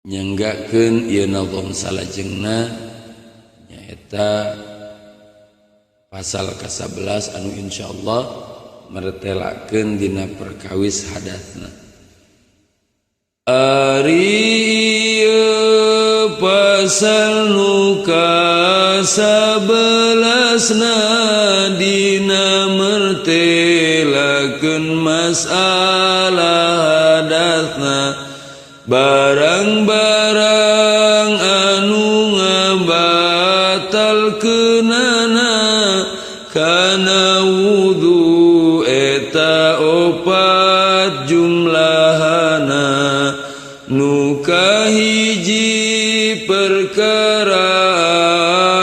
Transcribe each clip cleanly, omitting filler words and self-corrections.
Nyanggakeun ieu nazom salajengna nyaeta pasal ka-11 anu insyaallah mertelakeun dina perkawis hadatsna. Ari pasal nu ka-11na dina mertelakeun masalah hadatsna, barang-barang anu ngabatalkeunana kana wudu eta opat jumlahana. Nu kahiji perkara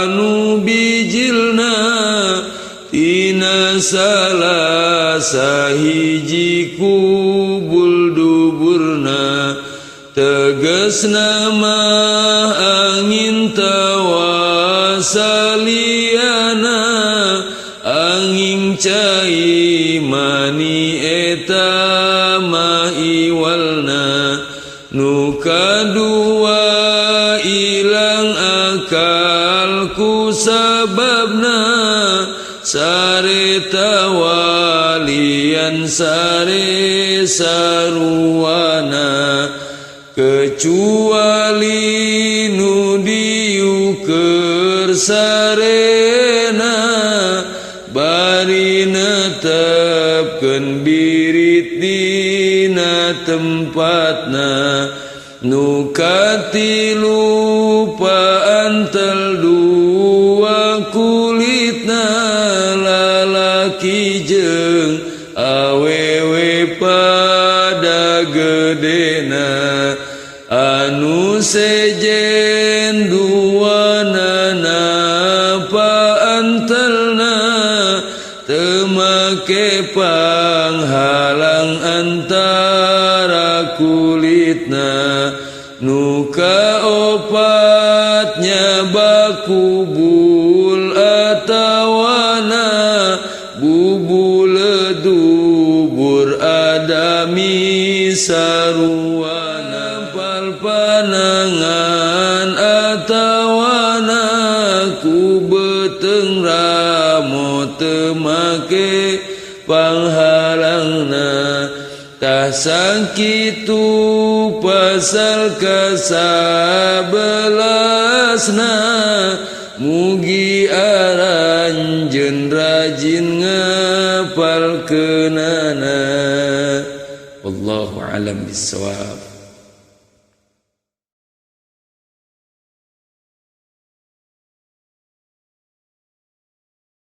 nu bijilna tina salah sahiji kubul duburna, tegasna mah angin tawasaliana angin cai mani eta ma iwalna. Nu kadua ilang akal ku sababna sare tawalian sare saruana, kecuali nu diuker sarena bari netepkeun birit dina tempatna. Nu katilu paantel dua kulitna lalaki jeung awewe pada gedena, anu sejen duanana paantelna teu make panghalang antara kulitna. Nu kaopatnya bakubul atawana bubule dubur adami saruana, palpanangan atawana ku beteng ramo teu make panghalangna. Tah sakitu pasal ka-11na mugi aranjeun rajin ngapalkeunana. Wallahu alam bissawab.